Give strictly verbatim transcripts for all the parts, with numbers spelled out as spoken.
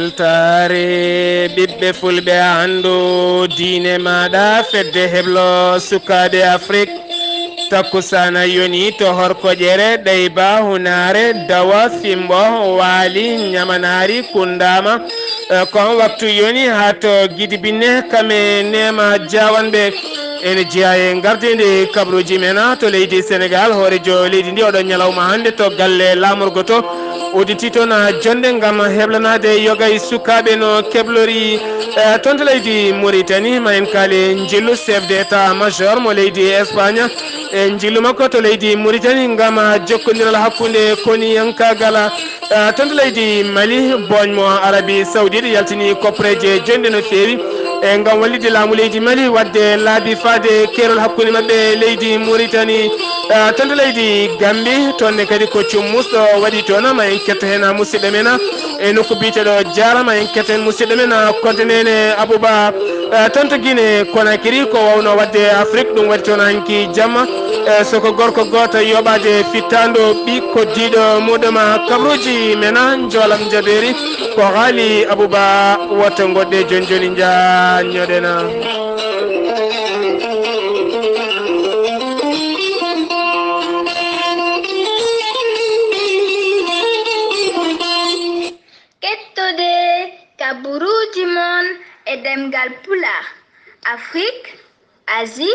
Weltaare ɓiɓɓe fulɓe, anndu diine maaɗa, fedde heblo sukaaɓe Afrik. Takkusaana yoni to Horkoƴere, Ɗayba, Hunaare, Dawa, Fimbo, Waali, Ñamanaari, Kundaama. Eh, kon waktu yoni haa to Gidi Binne, Kame, Neema, Jaawanɓe. Ene jeyaa e ngardiindi kabaruuji men to leydi Senegaal. Hooreejo leydi ndi oɗo ñalawma hannde to galle laamorgo to udditi toon jonde ngam heblanaade yoga e sukaaɓe no keblori, eh, toon to leydi Mauritanie. Ma en kaale njillu chef d'état major mo leydi Espagne e njillu makko to leydi Mauritanie ngam jokkondiral hakkunde koniyankaagal. Eh, toon to leydi Mali, boñ mo Arabie Saoudite yaltini koppareeje jonɗe no feewi, e ngam wallitde laamu leydi Mali waɗde laabi faade keerol hakkunde maɓɓe e leydi Mauritanie. Eh, toon to leydi Gambie, toon ne kadi ko cummusɗo waɗi toon, ma en ketto heen musidɗo men e nokku biyeteeɗo Jaara, ma en ketto heen musidɗo men Kodde Neene Abouba. Eh, toon to Guinée Conakry, ko wawno waɗde Afrique, ɗum waɗi toon hanki jamma. Eh, so ko gorko gooto yoɓaade fittaandu ɓiy koddiiɗo muɗum. Kabaruuji men, njoolam jabeeri, ko Haali Abouba. Woto ngoɗɗe jooni jooni, njaanñoɗen. Kettode kabaruuji mon e ɗemngal Pulaar, Afrique, Asie,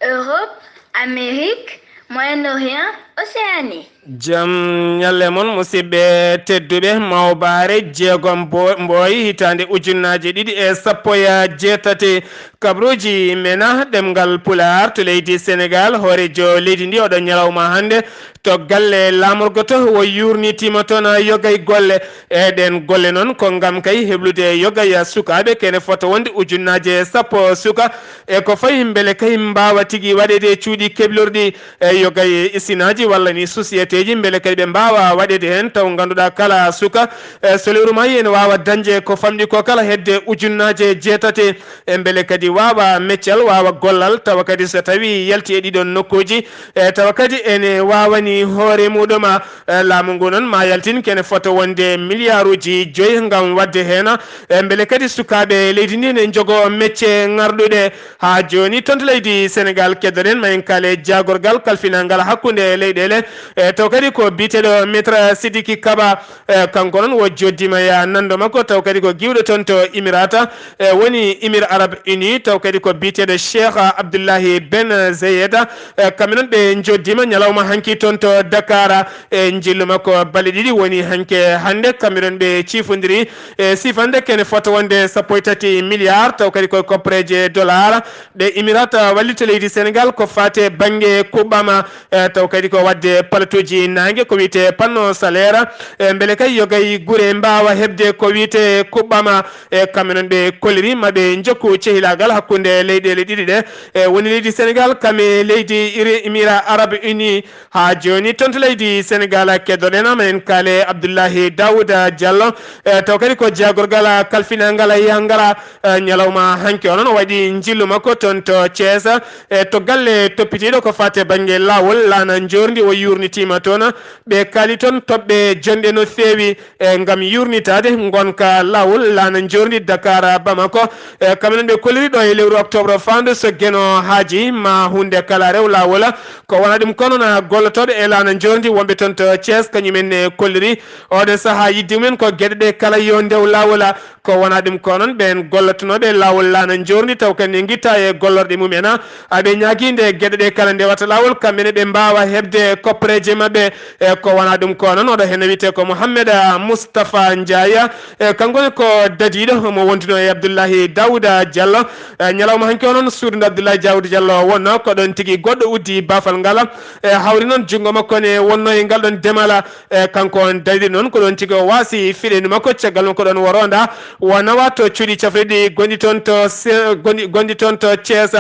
Europe, Amérique, Moyen-Orient, Océanie. Jam ñalle mon, musidɓe tedduɓe. Mawbaare jeegom bo-, mbooy hitaande ujunnaaje ɗiɗi e sappo e jeetati. Kabaruuji men ɗemngal Pulaar to leydi Senegaal, hooreejo leydi ndi oɗo ñalawma hannde to galle laamorgo to, o yuurnitiima toon yoga e golle. E ɗeen golle noon ko ngam kay heblude yoga e sukaaɓe kene fota wonde ujunnaaje sappo suka, e ko fayi mbele kay mbaawa tigi waɗeede e cuuɗi keblorɗi e yoga e isinaaji walla ni sociétéji, mbele kadi ɓe mbaawa waɗeede heen taw ngannduɗaa kala suka, e so lewru maayi ene waawa dañde ko famɗi ko kala hedde ujunnaaje jeetati. E mbele kadi waawa meccal, waawa gollal, tawa kadi so tawii yalti e ɗiɗon nokkuuji, e tawa kadi ene waawani hoore muɗum. E laamu ngu noon ma yaltin kene fota wonde miliyaaruuji joyi ngam waɗde heen. E mbele kadi sukaaɓe leydi ndi ne njogoo mecce ŋarɗuɗe. Haa jooni toon to leydi Senegaal, keddoɗen ma en kaale jaagorgal kalfinaangal hakkunde leyɗeele. E taw kadi ko biyeteeɗo Maître Sidiki Kaba. E, kanko noon o joddiima e nanndo makko, taw kadi ko giwɗo toon to Imirata, e, woni Émirats Arabes Unis, taw kadi ko biyeteeɗo Cheikh Abdullahi Ben Zayed. E, kamɓe noon ɓe njoddiima ñalawma hanki toon to Dakar. E, njillu makko balɗe ɗiɗi woni hanki hannde, kamɓe noon ɓe ciifondiri, e, sifande kene fota wonde sappo e tati milliards, taw kadi koye koppareeje dollar ɗe Imirata wallita leydi Senegaal ko faate bannge kuɓɓam. E, taw kadi ko waɗde palatuuji naange, ko wiyetee panneau solaire. E, mbele kay yoga e gure mbaawa heɓde ko wiyetee kuɓɓam. E, kamɓe noon ɓe kolliri ma ɓe njokku cehilaagal hakkunde leyɗeele ɗiɗi ɗe. E, woni leydi Senegaal kam e leydi Iri-, Émirats Arabes Unis. Haa jooni toon to leydi Senegaal, keddoɗen ma en kaale Abdullahi Daouda Diallo. E, taw kadi ko jaagorgal kalfinaangal e yahgal, e, ñalawma hanki o noon o waɗi njillu makko toon to Thiès. E, to galle toppitiiɗo ko faate bannge laawol, laana njoorndi, o yuurnitiima toon. Ɓe kaali toon toɓɓe jonɗe no feewi, e, ngam yuurnitaade ngonka laawol, laana njoorndi Dakar Bamako. E, kamɓe noon ɓe kolliri ɗo e lewru octobre faandu so Geno haaji ma huunde kala rew laawol. Ko wonaa ɗum kono na gollotooɓe e laana njoorndi wonɓe toon to Thiès, kañumen ne kolliri oɗon sahaa yidde mumen ko geɗe ɗe kala yo ndew laawol. Ko wonaa ɗum ko noon, ɓeen gollotonooɓe laawol laana njoorndi taw kadi ne ngitta e gollorɗe mumen, aɓe ñaagii nde geɗe ɗe kala ndewata laawol, kamɓe ne ɓe mbaawa heɓde koppareeje maɓɓe. E, ko wonaa ɗum ko noon, oɗo heen wiyetee ko Mouhamed Moustapha Ndiaye. E, kanko ne ko dadiiɗo mo wonduno e Abdoulaye Daouda Diallo. E, ñalawma hanki o noon, suudu ndu Abdoulaye Daouda Diallo wonno, ko ɗoon tigi goɗɗo uddi baafal ngal. E, hawri noon junngo makko ne wonno e ngal ɗoon demal. E, kanko on dadiiɗo noon, ko ɗoon tigi o waasi fiɗeendu makko, caggal makko ɗoon o ronda, o nawa to cuuɗi cafrirɗi gonɗi toon to Se-, gonɗi, gonɗi toon to Thiès.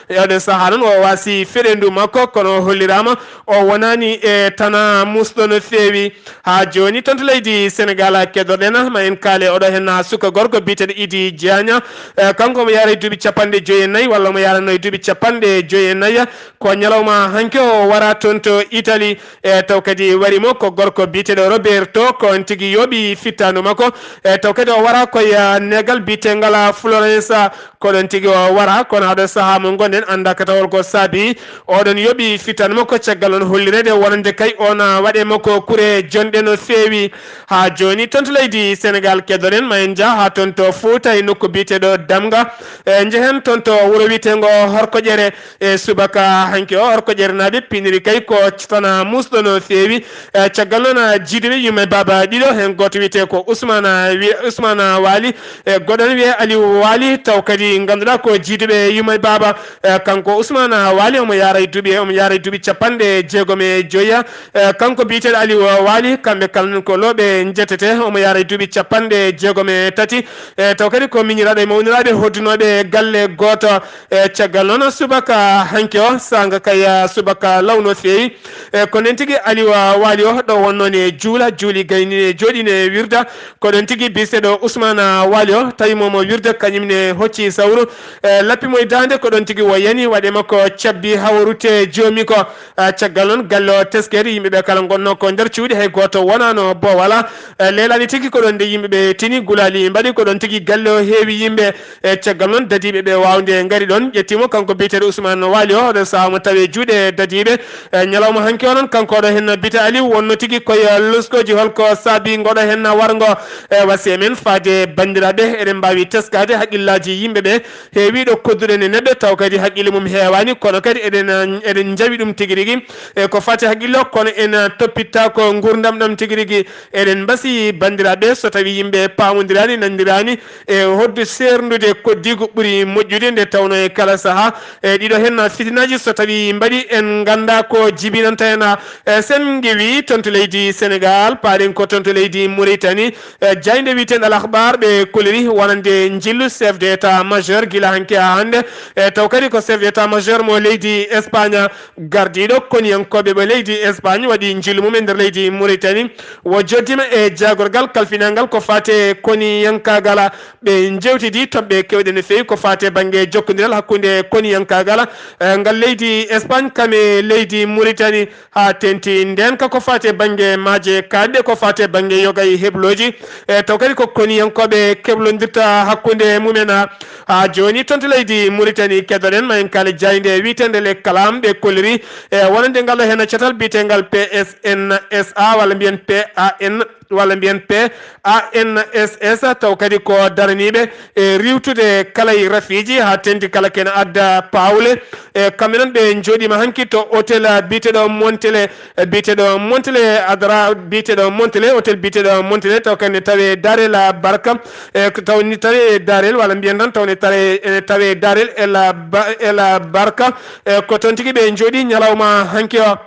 E oɗon sahaa noon, o waasi fiɗeendu makko, kono o holliraama o won nani e tana musɗo no feewi. Ha joni toon to leydi Sénégal keɗoɗen, ma en kaale oɗo hen suka gorko biyeteɗo Idi Diagne. Eh, kanko omo yaara e duuɓi capanɗe joyi e nayi, walla omo yaarano e duuɓi capanɗe joyi e nayi. Ko ñalawma hanki o wara toon to Italie. E taw kadi wari mo ko gorko biyeteɗo Roberto, ko on tigi yooɓi fittandu makko. E taw kadi o wara ko ya negal biyetengal Florence. Ko ɗon tigi o wara, kono haɗo saha mo gonɗen annda ka tawol ko saabi oɗon yooɓi fittandu makko. Caggal on hollirede wonande kay on waɗe makko kure jonɗe no feewi. Ha joni toon to leydi Sénégal keɗoɗen, ma en jaa ha toon to Fouta e nokku biyeteɗo Damga. E njehen toon to wuro wiyetengo Horkoƴere. E subaka hanki o, Horkoƴere naaɓe piniri kay ko tana musɗo no feewi. E caggal noon, jiiduɓe yumma e baaba ɗiɗo, hen gooto wiyetee ko Ousmane, wiye Ousmane Waly, e goɗɗo ne wiyee Aliou Waly, taw kadi ngannduɗaa ko jiiduɓe yumma e baaba. E kanko Ousmane Waly omo yaara e duuɓi, omo yaara e duuɓi capanɗe jeegom e joyi. E kanko biyeteeɗo Aliou Waly, kamɓe kala noon ko looɓe njettetee, omo yaara e duuɓi capanɗe jeegom e tati. E taw kadi ko miñiraaɗo e mawniraaɓe hoddunooɓe galle gooto. E caggal noon, subaka hanki o, saanga kay, ah, subaka law no feewi. E ko nden tigi Aliou Waly o ɗo wonno ne juula, juuli gayni ne jooɗi ne wirda. Ko ɗon tigi biyeteeɗo Ousmane Waly o tawi mo mo wirda, kañum ne hocci sawru. E lappi mo e daande, ko ɗon tigi o yani, waɗe makko cabbi hawo rutte joomi ko. Ah, caggal noon, galle o teskeede, yimɓe ɓe kala ngonno ko nder cuuɗi, hay gooto wonaano boowal. Eh, leelaani tigi ko ɗon nde yimɓe ɓe tini, gulaali mbaɗi, ko ɗon tigi galle o heewi yimɓe. E caggal noon, dadiiɓe ɓe waawde ngari ɗon, ƴetti mo, kanko biyeteeɗo Ousmane Waly o, oɗon sahaa mo tawi e juuɗe dadiiɓe. E ñalawma hanki o noon, kanko oɗo hen biyetee Aliou, wonno tigi koye loskooji, holko saabi ngoɗo hen warngo? E wasi e men faade banndiraaɓe, eɗen mbaawi teskaade haqqillaaji yimɓe ɓe. Heewi ɗo kodduɗen e neɗɗo taw kadi haqqille mum heewaani, kono kadi eɗen, eɗen njawi ɗum tigi rigi. E ko fati haqqille o, kono en toppittaako nguurndam ɗam tigi rigi. Eɗen mbasi banndiraaɓe, so tawi yimɓe paamondiraani, nanndiraani, e hoddu seerndude koddiigu ɓuri moƴƴude nde tawno e kala sahaa. E ɗiɗo hen fitinaaji so tawi mbaɗi, en nganndaa ko jibinanta en. E sen ngewi toon to leydi Sénégal, paaɗen ko toon to leydi Mauritanie. E, jaaynde wiyeteende Al Akhbar ɓe koliri wonande njillu chef d'état majeur gila hanki haa hannde. E, taw kadi ko chef d'état majeur mo leydi Espagne, gardiiɗo koniyankooɓe ɓe leydi Espagne waɗi njillu mum e nder leydi Mauritanie. Wo joddiima e jaagorgal kalfinangal ko faate koniyankaagal. Ɓe njewtidi toɓɓe keewɗe no feewi ko faate bannge jokkondiral hakkunde koniyankaagal, e, ngal leydi Espagne kam e leydi Mauritanie. Haa teeŋti ndeen ka ko faati e bannge maaje kaaɗɗe, ko faati e bannge yoga e heblooji. E taw kadi ko koniyankooɓe keblondirta hakkunde mumen. Haa jooni toon to leydi Mauritanie keɗoɗen ma en kaale jaaynde wiyeteende Le Kalam ɓe kolliri. E wonande ngal ɗo heen catal biyeteengal P S N S A walla mbiyen P A N walla mbiyen P A N S S, taw kadi ko daraniiɓe e riiwtude kala e rafiiji haa teeŋti kala kene adda paawle. E kamɓe noon ɓe njooɗiima hanki to hôtel biyeteeɗo Montele, biyeteeɗo Montele Adra, biyeteeɗo Montele, hôtel biyeteeɗo Montele, taw kadi ne tawee Darel Barka, e ko taw ni tawee Darel walla mbiyen tan taw ne tawee, ene tawee Darel El Ba-, El Barka. E ko toon tigi ɓe njooɗii ñalawma hanki o.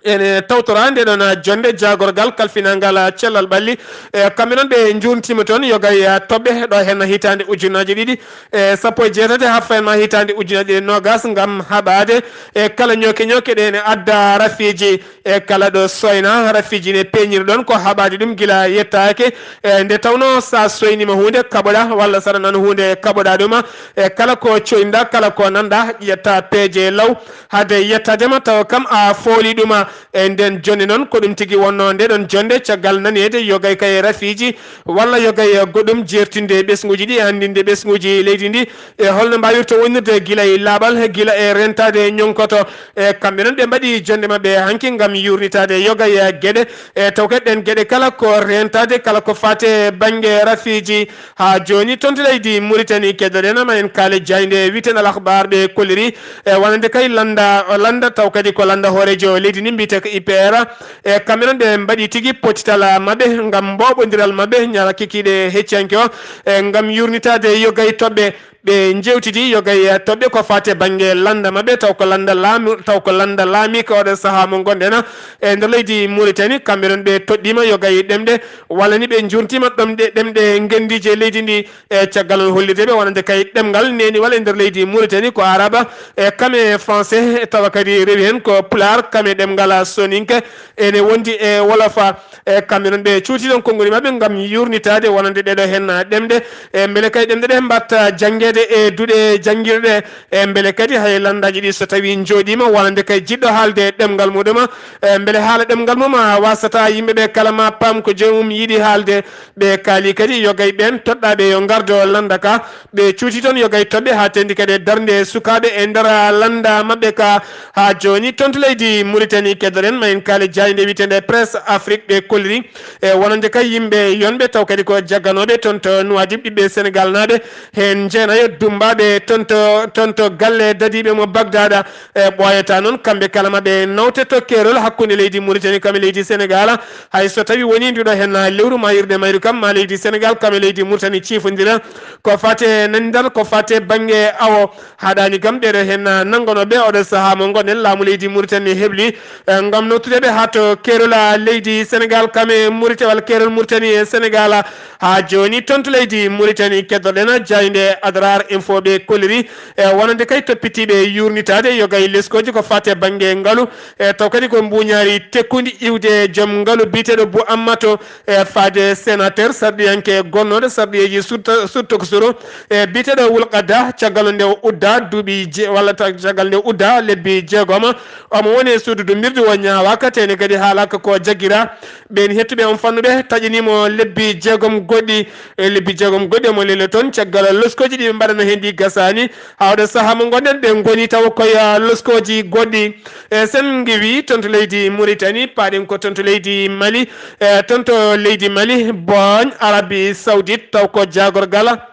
Ene tawtora nde ɗon jonnde jaagorgal kalfinangal cellal ɓalli. E kamɓe noon ɓe njuurnitiima toon yoga e toɓɓe ɗo heen hitaande ujunnaaje ɗiɗi e sappo e jeetati haa fayin ma hitaande ujunnaaje ɗiɗi e noogas ngam haɓaade e kala ñooke ñooke ɗe ene adda rafiiji e kala ɗo soyna rafiiji ne peeñiri ɗoon ko haɓaade ɗum gila yettaake. E nde tawnoo so a soyniima huunde kaɓoɗaa walla so aɗa nana huunde kaɓoɗaa ɗum e kala ko coyniɗaa kala ko nanɗaa ƴetta peeje law. Hade yettaade ma tawa kam a fooli ɗum. E nden jonnde noon ko ɗum tigi wonnoo nde ɗon jonnde caggal naneede yogay kay rafiiji walla yogay goɗɗum jeertinde ɓesnguuji ɗi e anndinde ɓesnguuji leydi ndi e holno mbaawirta wonnirde gila e laaɓal, gila e rentaade ñonkoto. E kamɓe noon ɓe mbaɗi jonnde maɓɓe hanki ngam yuurnitaade yogay geɗe e taw kadi ɗen geɗe kala ko rentaade kala ko faate bannge rafiiji. Haa jooni toon to leydi Mauritanie keɗoɗen ma en kaale jaaynde wiyeteende Al Akhbar ɓe kolliri e wonande kay lannda, lannda taw kadi ko lannda hooreejo leydi ndi mbiyetee ko I P R. E kamɓe noon ɓe mbaɗi tigi pottital maɓɓe ngam mbooɓondiral maɓɓe ñala kikiiɗe hecciyanke o e ngam yuurnitaade yogay toɓɓe. Ɓe njewtidi yogay toɓɓe ko faati e bannge lannda maɓɓe, taw ko lannda laami, taw ko lannda laami ko oɗo sahaa mo ngonɗen e nder leydi Mauritanie. Kamɓe noon ɓe toɗɗiima yogay ɗemɗe, walla ni ɓe njuurntiima ɗomɗe, ɗemɗe ngenndiije leydi ndi. E caggal noon hollirde ɓe wonande kay ɗemngal neeniwal e nder leydi Mauritanie ko Araba, e kame Français, tawa kadi rewi heen ko Pulaar, kame ɗemngal Soninke, ene wondi e Wolofa. E kamɓe noon ɓe cuuti ɗon konnguli maɓɓe ngam yuurnitaade wonande ɗeɗo heen ɗemɗe. E mbele kay ɗemɗe ɗe mbatta janngeede e duɗe janngirɗe. E mbele kadi hay lanndaaji ɗi so tawii njooɗiima wonande kay jiɗɗo haalde ɗemngal muɗum, e mbele haala ɗemngal mum, a wasata yimɓe ɓe kala ma paam ko joomum yiɗi haalde. Ɓe kaali kadi yogay ɓeen toɗɗaaɓe yo ngardo lannda ka. Ɓe cuuti toon yogay toɓɓe haa teendi kadi e darnde sukaaɓe e nder lannda maɓɓe ka. Haa jooni toon to leydi Mauritanie keddoɗen ma en kaali jaaynde wiyeteende Presse Afrique ɓe kolliri e wonande kay yimɓe yonɓe taw kadi ko jagganooɓe toon to Nouadhibou ɓiɓɓe Senegal naaɓe heen jeenayo dummbaaɓe toon to, toon to galle dadiiɓe mo Bagdada. E ɓooyata noon kamɓe kala ma ɓe nawte to keerol hakkunde leydi Mauritanie kam e leydi Senegal. Hay so tawii wonii nduɗo heen lewru maayirde mayru kam ma leydi Senegal kam e leydi Mauritanie ciifondira ko faati e nanndal ko faati e bannge awo. Haɗaani kam ɓeɗo heen nanngonooɓe oɗo sahaa mo ngonɗen laamu leydi Mauritanie hebli, e, ngam nawtude ɓe haa to keerol leydi Senegal kam e Mauritanie walla keerol Mauritanie e Senegal. Haa jooni toon to leydi Mauritanie keddoɗen jaaynde Adrar Info ɓe kolliri, e, wonande kay toppitiiɓe yuurnitaade yogay leskooji ko faati e bannge ngalu, e, taw kadi ko mbuuñaari tekkundi iwde joom ngalu biyeteeɗo Bou Ammato, e, faade sénateur sarɗiyanke gonnooɗo sarɗiyeeji sutta, sutta ko soro, e, biyeteeɗo Wul Qadda caggal nde o udda duuɓi je-, walla ta-, caggal nde o udda lebbi jeegom. Omo woni e suudu dumbirdu o ñaawaaka, teene kadi haalaaka ko jaggira. Ɓeen hettuɓe on fannuɓe taƴanii mo lebbi jeegom goɗɗi, e lebbi jeegom goɗɗi omo leelo toon caggal loskooji ɗi ɓe mbaɗano heen ɗi gasaani. Haa oɗo sahaa mo ngonɗen ɓe ngoni tawa koye, ah, loskooji goɗɗi. E sen ngiwi toon to leydi Mauritanie, paaɗen ko toon to leydi Mali. E toon to leydi Mali, Bogne, Arabie Saoudite, taw ko jaagorgal.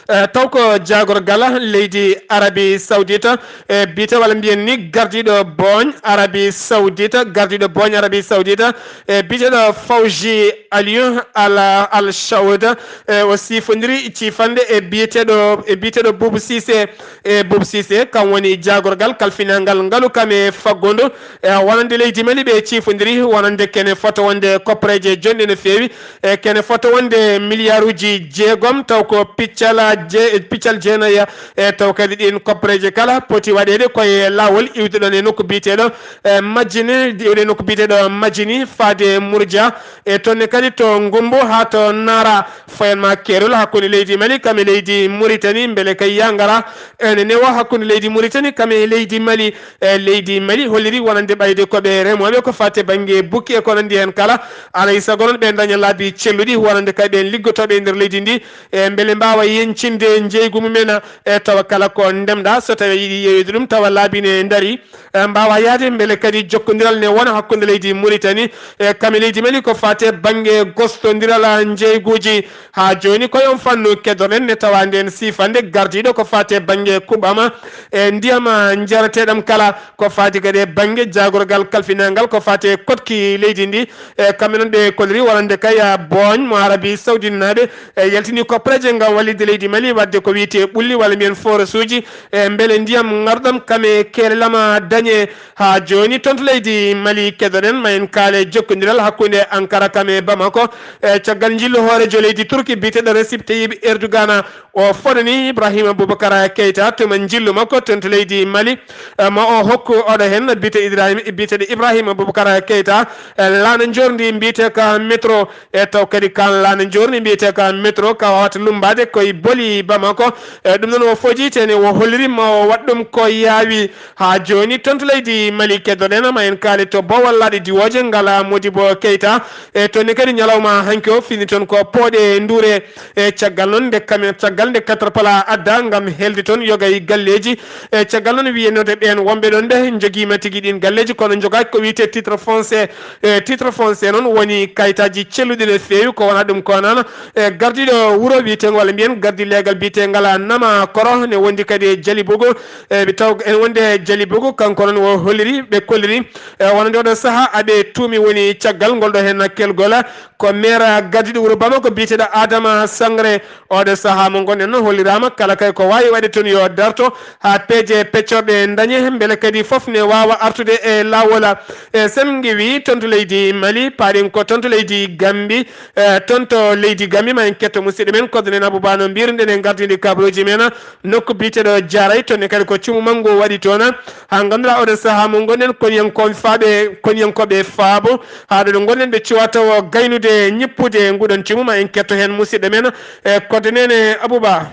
E, taw ko jaagorgal leydi Arabie Saoudite, e, biyete walla mbiyen ni gardiiɗo Bogne Arabie Saoudite, gardiiɗo Bogne Arabie Saoudite, e, biyeteeɗo Fawji Aliou Al, Al Saoud, e, o siifondiri ciifande e biyeteeɗo, e biyeteeɗo Boubou Cissé, e Boubou Cissé, kam woni jaagorgal kalfinangal ngalu kam e faggundu, e, wonande leydi Mali ɓe ciifondiri, wonande kene fota wonde koppareeje jonɗe no feewi, e kene fota wonde miliyaaruuji jeegom, taw ko piccal je-, piccal jeenayi, e taw kadi ɗiin koppareeje kala poti waɗeede koye laawol iwde ɗoon e nokku biyeteeɗo, e, Majjini, iwde nokku biyeteeɗo Majjini, faade Murja, e toon ne kadi to Ngumbu haa to Nara, fayan ma keerol hakkunde leydi Mali kam e leydi Mauritanie, mbele kay yaa ngara ene newa hakkunde leydi Mauritanie kam e leydi Mali. E leydi Mali holliri wonande ɓayde ko ɓe remooɓe ko faati e bannge bukki e ko nanndi heen kala. Alaa e sago noon ɓe ndaña laabi celluɗi wonande kay ɓeen liggotooɓe e nder leydi ndi, e mbele mbaawa yeñcinde njeygu mumen, e tawa kala ko ndemɗa so tawii yiɗi yeeyoyde ɗum tawa laabi ne ndarii, e mbaawa yahde mbele kadi jokkondiral ne wona hakkunde leydi Mauritanie, e kam e leydi Mali ko faati e bannge gostondiral njeyguuji. Haa jooni ko e on fannu keddoɗen ne tawa ndeen siifande gardiiɗo ko faati e bannge kuɓɓam e ndiyam, ah, njarateeɗam kala, ko faati kadi e bannge jaagorgal kalfinangal ko faati e koɗki leydi ndi. E kamɓe noon ɓe kolliri wonande kay, ah, Bogne mo Arabie Saoudite naaɓe, e yaltini koppareeje ngam wallitde leydi Mali waɗde ko wiyetee ɓulli walla mbiyen forage uji, e mbele ndiyam ngarɗam kam e keelelama dañe. Haa jooni toon to leydi Mali keddoɗen ma en kaale jokkondiral hakkunde Ankara kam e Bamako, e caggal njillu hooreejo leydi Turki biyeteeɗo Recep Tayyip Erdogan. O fodani Ibrahima Boubacar Keita tuma njillu makko toon to leydi Mali, e ma o hokku oɗo heen biyete Ibrahima, biyeteeɗo Ibrahima Boubacar Keita, e laana njoorndi mbiyetee ka métro, e taw kadi kaan laana njoorndi mbiyetee ka métro ka wawata lummbaade koye boli Bamako. E ɗum noon o fojii teene o holliri ma o waɗ ɗum ko yaawi. Haa jooni toon to leydi Mali keddoɗen ma en kaali to Bowal Laaɗe Diwooje ngal Modibo Keita. E toon ne kadi ñalawma hanki o fini toon ko pooɗe nduure. E caggal noon nde kame-, caggal nde Caterpillar adda ngam helde toon yoga e galleeji. E caggal noon wiyanode ɓeen wonɓe ɗoon ɓe njogiima tigi ɗiin galleeji kono njogaaki ko wiyetee titre foncier. E titre foncier noon woni kayitaaji celluɗi no feewi ko wonaa ɗum ko noon. E gardiiɗo wuro wiyeteengo walla mbiyen gardi leegal biyetengal Nama Koro, ne wondi kadi e Jali Bogo. E, ɓe taw ene wondi e Jali Bogo, kanko noon o holliri, ɓe kolliri, e, wonande oɗo sahaa aɓe tuumi woni caggal ngol ɗo heen kelgol. Ko maire gardiiɗo wuro Bamako biyeteeɗo Adama Sangre. Oɗo sahaa mo ngonɗen noon holliraama kala kay ko waawi waɗde toon yo darto haa peeje peccooɓe ndañe, mbele kadi fof ne waawa artude e laawol. E, sen ngewi toon to leydi Mali, paaɗen ko toon to leydi Gambi. E, toon to leydi Gambi, ma en ketto musidɗo men, coordonnateur Abou Ba no mbiruɗen e gardinde kabaruuji men, nokku biyeteeɗo Jaaray, toon ne kadi ko cumu manngu waɗi toon. Haa ngannduɗaa oɗo sahaa mo ngonɗen, koniyankooɓe faaɓe, koniyankooɓe faabo, haa ɗo ɗo ngonɗen ɓe cuwa tawo gaynude ñippude nguɗon cumu, ma en ketto heen musidɗo men, e, coordonnateur Abou Ba.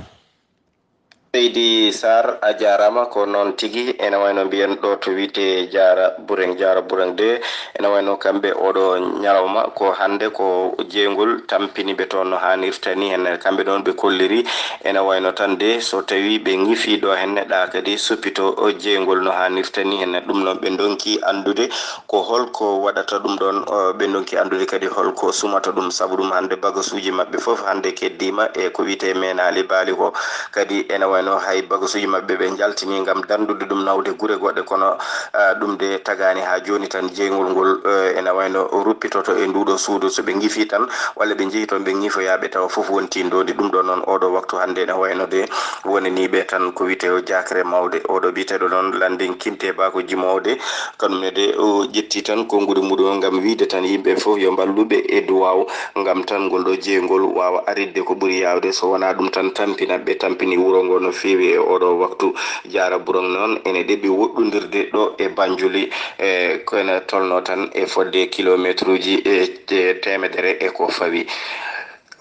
Seydi Sarr, a jaaraama, ko noon tigi. Ene wayno mbiyen ɗo to wiyetee Jaara Bureng, Jaara Bureng deux. Ene wayno kamɓe oɗo ñalawma ko hannde ko jeeyngol tampini ɓe toon no haanirta ni. Heen kamɓe ɗoon ɓe kolliri. Ene wayno tan de so tawii ɓe ŋifii ɗo heen ɗa kadi suppito o jeeyngol no haanirta ni. Heen ɗum noon ɓe ndonki anndude ko holko waɗata ɗum ɗoon, o, ɓe ndonki anndude kadi holko sumata ɗum. Sabu ɗum hannde bagasuuji maɓɓe fof hannde keddiima e ko wiyetee meenaali baali ko. Kadi ene wayno hay bagasuuji maɓɓe ɓe njaltini ngam darndude ɗum nawde gure goɗɗe, kono, ah, ɗum de tagaani haa jooni tan jeeyngol ngol, eh, ene wayno ruppitoto e nduuɗo suudu. So ɓe ngifii tan walla ɓe njehii toon ɓe ngifoyaa ɓe tawa fof wontii ndondi. Ɗum ɗo noon oɗo waktu hannde ene wayno de wonaniiɓe tan ko wiyetee o jaakre mawde. Oɗo biyeteeɗo noon Landing Kinte Ba ko jimoowo de, kanum ne de o ƴetti tan konnguɗi muɗum ngam wiyde tan yimɓe fof yo mballuɓe e duwaaw ngam tan ngol ɗo jeeyngol waawa aritde ko ɓuri yaawde. So wonaa ɗum tan tampina ɓe tampini wuro ngo no feewi e oɗo waktu. Jaara Burong noon ene ɗeɓi woɗɗondirde ɗo e Banjuli, e ko ene tolno tan e fodde kilomeetruuji e, e teemedere e ko fawi.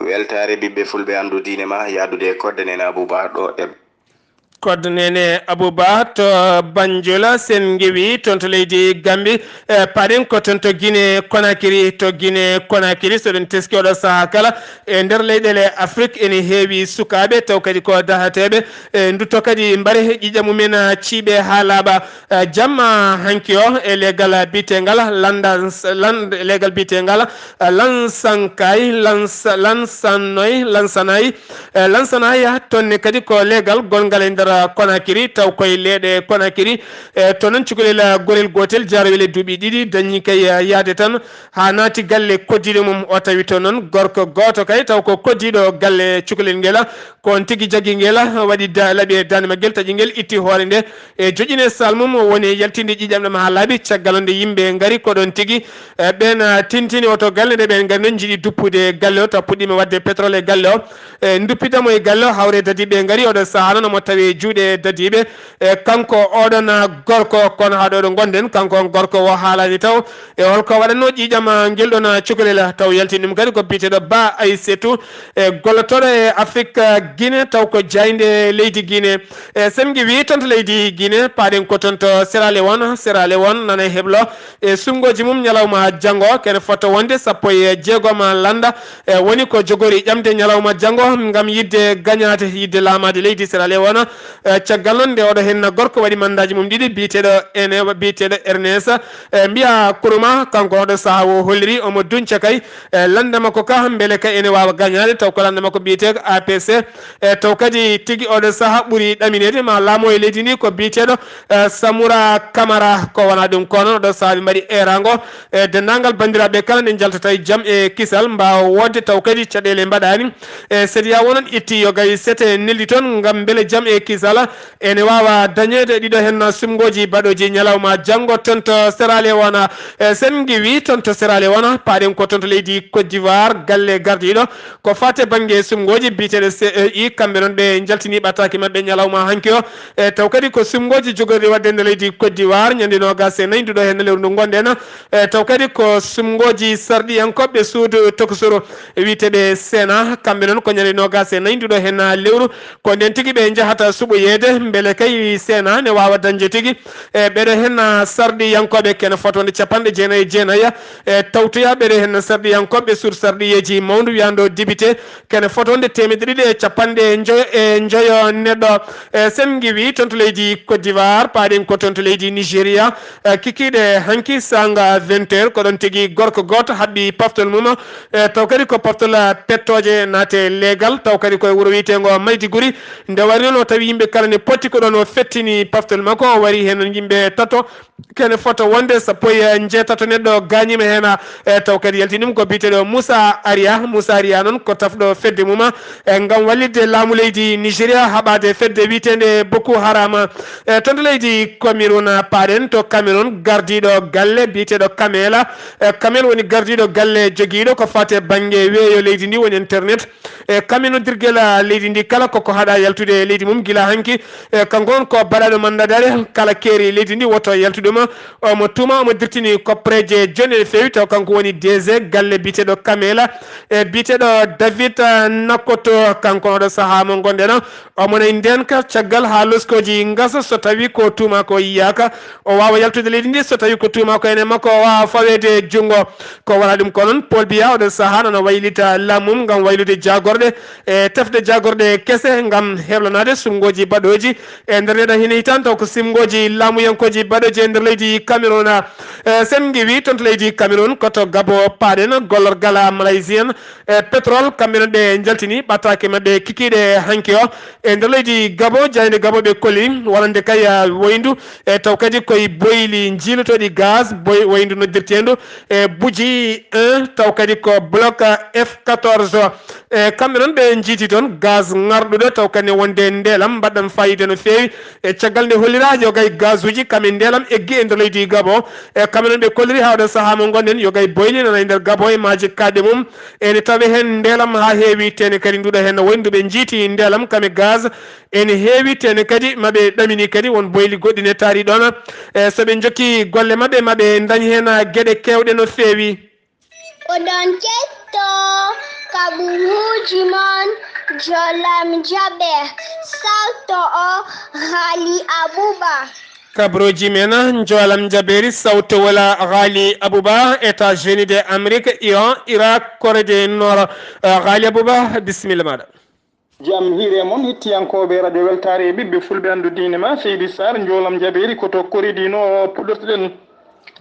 Weltaare ɓiɓɓe fulɓe anndu diine ma yaadude e kodde nene Abou Ba ɗo e Koddo Nene Abou Ba to Banjul, sen ngewi toon to leydi Gambi. E, paaɗen ko toon to Guinée Conakry, to Guinée Conakry, so ɗen teski oɗo sahaa kala e nder leyɗeele Afrik ene heewi sukaaɓe taw kadi ko dahateeɓe, e, ndutto kadi mbare ƴiiƴam mumen, a, ciiɓe haa laaɓa. E, jamma hanki o e leegal biyeteengal Landans-, Land-, leegal biyeteengal, a, Lansankay, Lans-, Lansanoy, Lansanay, E, Lansana yaha toon ne kadi ko leegal gonngal e nder Conakry, taw koye leeɗe Conakry. E, to noon cukalel, a, gorel gootel jaarowel e duuɓi ɗiɗi dañi kay, a, yahde tan haa naati galle koddiiɗo mum. O tawi toon noon gorko gooto kay taw ko koddiiɗo galle cukalel ngel, ko on tigi jaggi ngel, waɗi da-, laaɓi e daande maggel, taƴi ngel, itti hoore nde, e joƴƴini e sal mum, woni e yaltinde ƴiiƴam ɗam haa laaɓi. Caggal nde yimɓe ngari ko ɗoon tigi, e, ɓeen, a, tintini oto galle nde ɓeen ngari noon njiɗi duppude galle o, taw puɗɗiima waɗde pétrole e galle o. E, nduppitamo e galle o, hawre dadiiɓe ngari, oɗo sahaa noon omo tawi e juuɗe dadiiɓe. E, kanko oɗon, a, gorko, kono haa ɗo ɗo ngonɗen, kanko on gorko o haalaani taw e holko waɗatnoo ƴiiƴam, a, ngel ɗon, a, cukalel, taw yaltini ɗum kadi ko biyeteeɗo Ba Aysatu, e, gollotooɗo e Afrik, a, Guinée, taw ko jaaynde leydi Guinée. E, sen ngewi toon to leydi Guinée, paaɗen ko toon to Sierra Leone, Sierra Leone nana heblo e suɓngooji mum ñalawma janngo, kene fota wonde sappo e jeegom lannda, e, woni ko jogori ƴamde ñalawma janngo ngam yiɗde gañaade, yiɗde laamaade leydi Sierra Leone. E, caggal noon nde oɗo heen gorko waɗi mandaaji mum ɗiɗi, biyeteeɗo ene, biyeteeɗo Ernest, e, mbiya Kuruma, kanko oɗo sahaa o holliri omo duñca kay, e, lannda makko ka mbele kay ene waawa gañaade, taw ko lannda makko biyetee ko A P C. E, taw kadi tigi oɗo sahaa ɓuri ɗamineede ma laamoo e leydi ndi ko biyeteeɗo, e, Samura Kamara. Ko wonaa ɗum kono oɗo sahaa ɓe mbaɗi eeraango, e, denndaangal banndiraaɓe kala nde njaltata e jam e kisal mbaawa woodde taw kadi caɗeele mbaɗaani. E, C D A O noon itti yo gay sete neldi toon ngam mbele jam e kisal ene waawa dañeede. Ɗiɗo heen suɓngooji baɗooji ñalawma janngo toon to Sierra Leone. E, sen ngewi toon to Sierra Leone, paaɗen ko toon to leydi Côte d'Ivoire, galle gardiiɗo ko faati bannge suɓngooji biyeteeɗo C E I, kamɓe noon ɓe njaltini ɓataake maɓɓe ñalawma hanki o. E, taw kadi ko suɓngooji jogorɗi waɗde nder leydi Côte d'Ivoire, ñande noogaas e nayi nduɗo heen lewru ndu ngonɗen. E, taw kadi ko suɓngooji sarɗiyankooɓe suudu tokosuru wiyeteeɓe Sena, kamɓe noon ko ñande noogaas e nayi nduɗo heen lewru, ko ndeen tigi ɓe njahata suɓoyeede, mbele kay Sena ne waawa dañde tigi e ɓeɗo hen sarɗiyankooɓe kene fotonde capanɗe jeenayi e jeenayi e tawtoya ɓeɗo hen sarɗiyankooɓe sur sarɗiyeeji mawndu wiyanɗo député kene fotonde teemedde ɗiɗi e capanɗe njoyo e njoyo neɗɗo. E sen ngiwi toon to leydi Côte d'Ivoire, paaɗen ko toon to leydi Nigeria, e kikiiɗe hanki sanga vingt heures, ko ɗon tigi gorko gooto haɓɓi paftol mum, e taw kadi ko paftol pettooje naate leegal, taw kadi koye wuro wiyeteengo Maiduguri. Nde wari noon o tawi yimɓe kala ne potti ko ɗon o fettini paftol makko, o wari heen yimɓe tato, kene fota wonde sappo e njeetato neɗɗo gaañiima heen, e taw kadi yaltini ɗum ko biyeteeɗo Moussa Aria. Moussa Aria noon ko tafɗo fedde mum, e ngam wallitde laamu leydi Nigeria haɓaade fedde wiyeteende Boko Haram. E toon to leydi Cameroun, paaɗen to Cameroun, gardiiɗo galle biyeteeɗo Kamela. E Kamel woni gardiiɗo galle jogiiɗo ko faati e bannge weeyo leydi ndi, woni internet. E kaminodirgel leydi ndi kala koko haɗa yaltude e leydi mum gila hanki. E kanko on ko baɗaɗo mandadare kala keeri leydi ndi woto yaltu ɗum. Omo tuma, omo dirtini koppareeje jooni ene feewi, taw kanko woni D G galle biyeteeɗo Kamela. E biyeteeɗo David, eh, Nakkoto, kanko oɗo sahaa mo ngonɗen o, omo nayi ndeenka caggal haa loskooji ngasa, so tawi ko tuuma ko yiyaaka, o waawa yaltude leydi ndi, so tawi ko tuuma ko ene makko, o waawa faweede junngo. Ko wara ɗum ko noon, Paul Biya oɗo sahaa nana waylita laamu mum ngam waylude jaagorɗe e tefde jaagorɗe kese ngam heblanaade suɓngooji baɗooji e nder ndeɗo hine hitaande, taw ko suɓngooji laamuyankooji baɗooji e nder leydi Cameroun. E sen ngiwi toon to leydi Cameroun, ko to Gabo paaɗen, gollorgal Malaysien e pétrole, kamɓe noon ɓe njaltini ɓattaake maɓɓe kikiiɗe hanki o. E nder leydi Gabo, jaaynde Gabo ɓe kolli wonande kay, ah, woyndu, e taw kadi koye boyli njiilotooɗi gaz, boy-, woyndu noddirteendu e Buji un, taw kadi ko bloc F quatorze. E kamɓe noon ɓe njiiti toon gaz ŋarɗuɗo, taw kadi wonde ndeelam mbaɗɗam fayida no feewi. E caggal nde hollira yogay gazuji kam e ndeelam eggi e nder leydi Gabo. E kamɓe noon ɓe kolliri haa oɗo sahaa mo ngonɗen yogay boyli nana e nder Gabo e maaji kaaɗɗe mum. Ene tawe heen ndeelam haa heewi, tene kadi nduɗo heen no woyndu ɓe njiiti ndeelam kam e gaz. Ene heewi, tene kadi maɓe ɗamini kadi won boyli goɗɗi ne taari ɗoon. E so ɓe njokki golle maɓɓe, maɓe ndañ heen geɗe keewɗe no feewi. Oɗon ketto kaɓuruuji mon, jolam jaɓe, sawto o Ghali Abouba. Kaɓuruuji men, jolam jaɓeeri, sawto wala Ghali Abouba, États-Unis de Amérique, Iran, Irak, Corée du Nord. Eh, Ghali Abouba, bisimilla maɗa. Jam hiire mon, hettiyankooɓe Radio Weltaare e ɓiɓɓe fulɓe anndu diine ma, Seydi Sarr, njoolam jabeeri ko to Corée du Nord puɗɗortoɗen.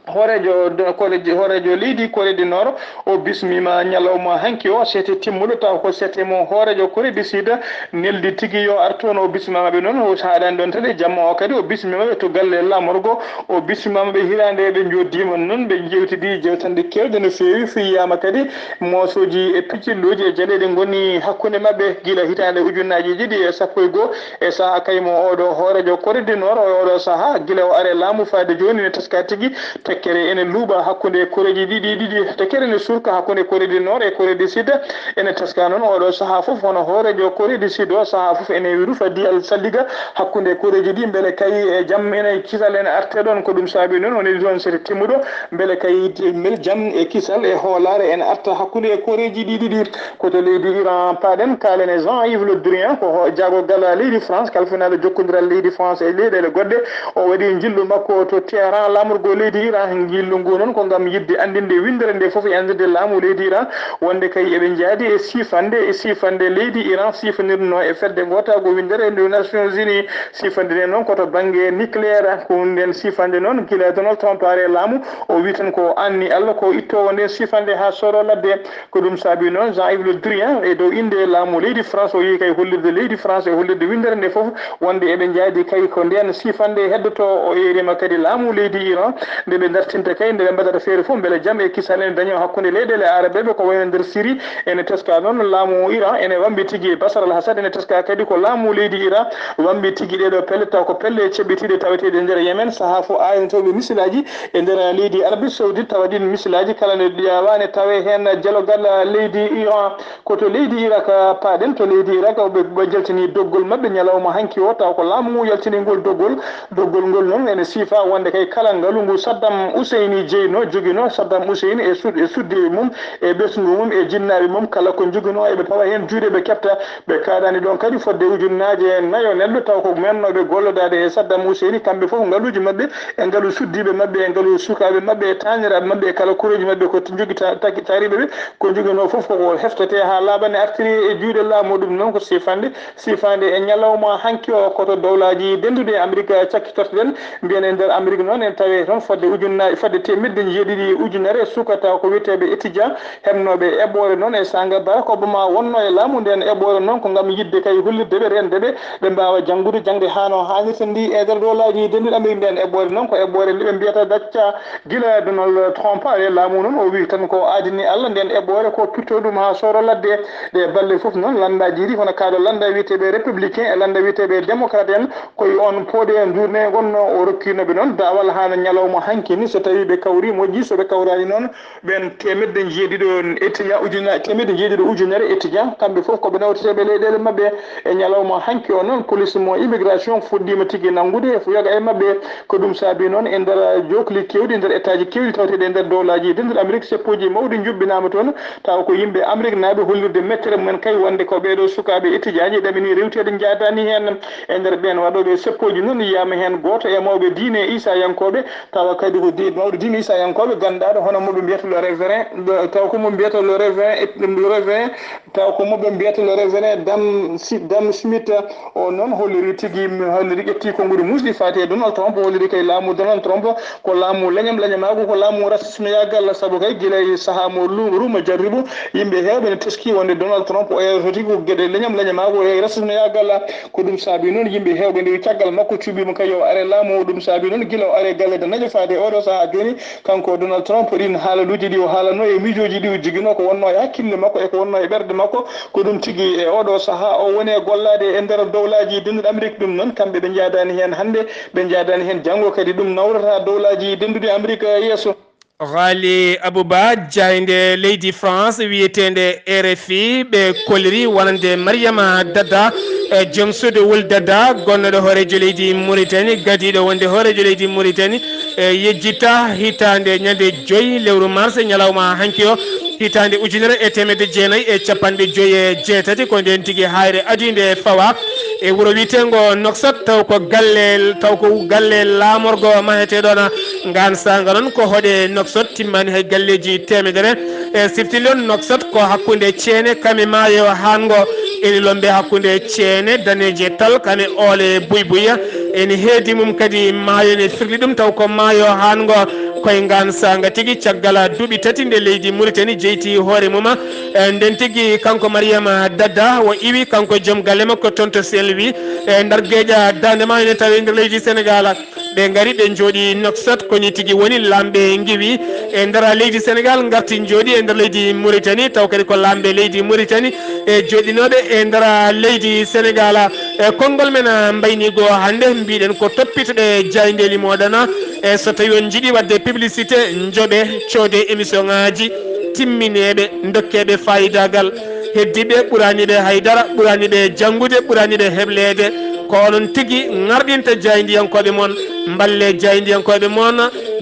Hooreejo, hooreejo leydi Corée du Nord, o bismiima ñalawma hanki o, sete timmuɗo, taw ko sete mo hooreejo Corée du Sud neldi tigi yo ar toon. O bismiima ɓe noon, o haaɗaani ɗoon tan e jamma o kadi, o bismiima ɓe to galle laamorgo, o bismiima ɓe hiraande ɓe njooɗdiima noon, ɓe njeewtidi jeewtanɗe keewɗe no feewi, fiyaama kadi moosooji e piccilluuji e jaɗeeɗe ngoni hakkunde maɓɓe gila hitaande ujunnaaji ɗiɗi e sappo e goo. E sahaa kaymo, oɗo hooreejo Corée du Nord, o oɗo sahaa, gila o are laamu faade jooni, ne teska tigi tekkere ene luuɓa hakkunde koreeji ɗiɗi ɗiɗi. Tekkere ne surka hakkunde Corée du Nord e Corée du Sud. Ene teska noon oɗo sahaa fof, hono hooreejo Corée du Sud o, sahaa fof ene rufa diyal salliga hakkunde koreeji ɗi, mbele kay e jam ene kisal ene arte ɗoon. Ko ɗum saabi noon o neli toon sete timmuɗo, mbele kay mbel jam e kisal e hoolaare ene arta hakkunde e koreeji ɗi ɗiɗi. Ko to leydi Iran paaɗen, kaalen e Jean-Yves Le Drian, ko ho-, jaagorgal leydi France, kalfinaaɗo jokkondiral leydi France e leyɗeele goɗɗe. O waɗi njillu makko to Téhéran, laamorgo leydi Iran. Njillu ngu noon ko ngam yiɗde anndinde winndere nde fof e anndirde laamu leydi Iran, wonde kay eɓe njaadi e siifande, e siifande leydi Iran siifanirnoo e fedde ngootaago winndere nde Nations Unies. Siifande nde noon ko to bannge nucléaire. Ko nden siifande noon, gila Donald Trump are laamu, o wii tan ko anni Allah ko ittoowo nden siifande haa sooroo ladde. Ko ɗum saabi noon Jean-Yves Le Drian, e dow innde laamu leydi France, o yehi kay hollirde leydi France e hollirde winndere nde fof, wonde eɓe njaadi kay ko ndeen siifande heddotoo. O yeeriima kadi laamu leydi Iran, nde ɓe dartinta kay, nde ɓe mbaɗata feere fof mbele jam e kisal ene dañoo hakkunde leyɗeele aarabeeɓe, ko wayno nder Syrie. Ene teska noon laamu Iran ene wambi tigi, Bashar al-Assad, ene teska kadi ko laamu leydi Iran wambi tigi ɗeeɗo pelle, taw ko pelle ceɓɓitiiɗe taweteeɗe nder Yemen. Sahaa fof aaynotooɓe misilaaji e nder leydi Arabie Saoudite, tawa ɗiin misilaaji kala nde ɗi yaawaani tawe heen jalogal leydi Iran. Ko to leydi Irak paaɗen, to leydi Irak ɓe, ɓe jaltini doggol maɓɓe ñalawma hanki o, taw ko laamu ngu yaltini ngol doggol. Doggol ngol noon ene siifa wonde kay kala ngalu ngu Saddam Husseini jeyno, jogino Saddam Husseini e sud-, e suddiiɓe mum, e ɓesngu mum, e jinnaaɓe mum, kala ko joginoo eɓe pawa heen juuɗe, ɓe keɓta, ɓe kaɗani ɗoon kadi fodde ujunnaaje nayo neɗɗo, taw ko mennooɓe gollodaade e Saddam Husseini, kamɓe fof ngaluuji maɓɓe, e ngalu suddiiɓe maɓɓe, e ngalu sukaaɓe maɓɓe, e taaniraaɓe maɓɓe, e kala kureeji maɓɓe, ko jogi ta-, taki-, taariiɓe ɓe, ko joginoo fof koko heftetee haa laaɓa, ne artiri e juuɗe laamu. Ɗum noon ko siifande, siifande e ñalawma hanki o, ko to dowlaaji dennduɗi e Amerik cakkitortoɗen. Mbiyen e nder Amerik noon en tawi toon fodde ujunnaaji, fodde teemedde njeeɗiɗi ujunere suka taw ko wiyeteeɓe étudiant heɓnooɓe eɓɓoore noon e saanga Barack Obama wonnoo e laamu. Nden eɓɓoore noon ko ngam yiɗde kay hollirde ɓe, rende ɓe, ɓe mbaawa janngude jaŋde haa no haanirta ndi e nder dowlaaji dennduɗi Amerik. Nden eɓɓoore noon ko eɓɓoore nde ɓe mbiyata dacca gila Donald Trump ari e laamu noon, o wii tan ko aadini Allah. Nden eɓɓoore ko pitto ɗum haa sooro ladde. Ɗe balɗe fof noon lanndaaji ɗi, hono kaaɗo lannda wiyeteeɓe républicain e lannda wiyeteeɓe démocrate en, ko e oon pooɗe nduurne ngonnoo. O rokkiino ɓe noon daawal haa no ñalawma hanki ni, so tawii ɓe kawri moƴƴi, so ɓe kawraani noon, ɓeen teemedde njeeɗiɗo étudiant, ujunna-, teemedde njeeɗiɗo ujunere étudiant, kamɓe fof ko ɓe nawteteeɓe leyɗeele maɓɓe. E ñalawma hanki o noon, police mo immigration fuɗɗiima tigi nanngude e yoga e maɓɓe. Ko ɗum saabii noon e nder jookli keewɗi, e nder état ji keewɗi tawteeɗi e nder dowlaaji dennduɗi Amerik, seppooji mawɗi njuɓɓinaama toon. Tawa ko yimɓe Ameriknaaɓe hollirde mettere mumen kay wonde ko ɓeeɗo sukaaɓe étudiantji ɗaminii rewteede njaadaani heen. E nder ɓeen waɗooɓe seppooji noon yiyaama heen gooto e mawɓe diine Iisayankooɓe, tawa kadi ko di-, mawɗo diine Iisayankooɓe ganndaaɗo hono mo ɓe mbiyata le révérend, tawa ko mo mbiyata le révérend, le révérend, tawa ko mo ɓe mbiyata le révérend Dam Si-, Dam Smith. O noon holliri tigi, holliri ƴetti konnguɗi muusɗi faati e Donald Trump, holliri kay laamu Donald Trump ko laamu leñam leñamaagu, ko laamu rasismeyaagal, sabu kay gila e sahaa mo lu-, Ruma jarribu, yimɓe heewɓe ne teskii wonde Donald Trump o yeewtoto tigi ko geɗe leñam leñamaagu e rasismeyaagal. Ko ɗum saabii noon yimɓe heewɓe nde caggal makko cuɓiima kay yo o are laamu. Ɗum saabii noon gila o ari e galle de naƴo faade e oɗo sahaa jooni, kanko Donald Trump, ɗiin haalaluuji ɗi o haalanoo e miijooji ɗi o joginoo ko wonnoo e hakkille makko e ko wonnoo e ɓerɗe makko, ko ɗum tigi e oɗo sahaa o woni e gollaade e nder dowlaaji dennduɗi Amerik. Ɗum noon kamɓe ɓe njaadaani heen hannde, ɓe njaadaani heen janngo kadi. Ɗum nawrata dowlaaji dennduɗi Amerik yeeso. Ghali Abouba, jaaynde leydi France wiyeteende R F I, ɓe kolliri wonande Mariama Dada, e joom suudu Wul Dada, gonnoɗo hooreejo leydi Mauritanie, gadiiɗo wonde hooreejo leydi Mauritanie, e yejjita hitaande ñande joy lewru mars, ñalawma hanki o, hitaande ujunere e teemedde jeenayi e capanɗe joy e jeetati, ko ndeen tigi haayre adii nde fawa e wuro wiyeteengo Nouakchott, taw ko galle, taw ko galle laamorgo maheteeɗo na ngaan saanga noon ko hoɗe Nouakchott, timmaani hay galleeji teemedere. E siftilon Nouakchott ko hakkunde ceene kame maayo haango, ene lombe hakkunde ceene daneeje tal kame oole buy buya, ene heedi mum kadi maayo ne firli ɗum, taw ko maayo haango koye ngaan saanga tigi, caggal duuɓi tati nde leydi Mauritanie jeyti hoore mum. E nden tigi kanko Mariama Dada o iwi, kanko joom galle makko toon to Saint-Louis, e ndar geeƴa daande maayo ne tawi nder leydi Sénégal. Ɓe ngari, ɓe njooɗi Nouakchott, ko ni tigi woni laamɓe ngiwi e nder leydi Sénégal, ngarti njooɗi e nder leydi Mauritanie, taw kadi ko laamɓe leydi Mauritanie e jooɗinooɓe e nder leydi Sénégal. E konngol men mbayniigo hannde, mbiɗen ko toppitoɗe jaayndeeli mooɗon, e so tawi on njiɗi waɗde publicité, njoɓe, coode émission ŋaaji timmineeɓe, ndokkeeɓe faayidaagal. Heddiiɓe ɓuraani ɓe haydara, ɓuraani ɓe janngude, ɓuraani ɓe hebleede. Ko onon tigi ŋarɗinta jaayndiyankooɓe mon, mballe jaayndiyankooɓe mon,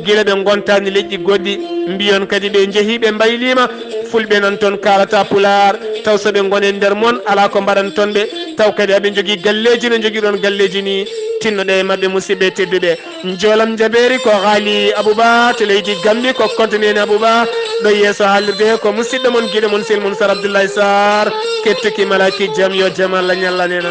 gila ɓe ngontaani leƴƴi goɗɗi. Mbiyon kadi ɓe njehii, ɓe mbayliima. Fulɓe nan toon kaalata Pulaar, taw so ɓe ngoni e nder mon, alaa ko mbaɗan toon ɓe. Taw kadi aɓe njogii galleeji no njogiɗon galleeji nii. Tinnoɗe e maɓɓe, musidɓe tedduɓe. Njoolam jabeeri ko Haali Abouba to leydi Gambi, ko kontineni Abouba. Ɗo yeeso haalirde ko musidɗo mon, giɗo mon, sel mon, Sar Abdoulaye Sarr. Kettuki malaki jam, yo jam Allah ñallan en.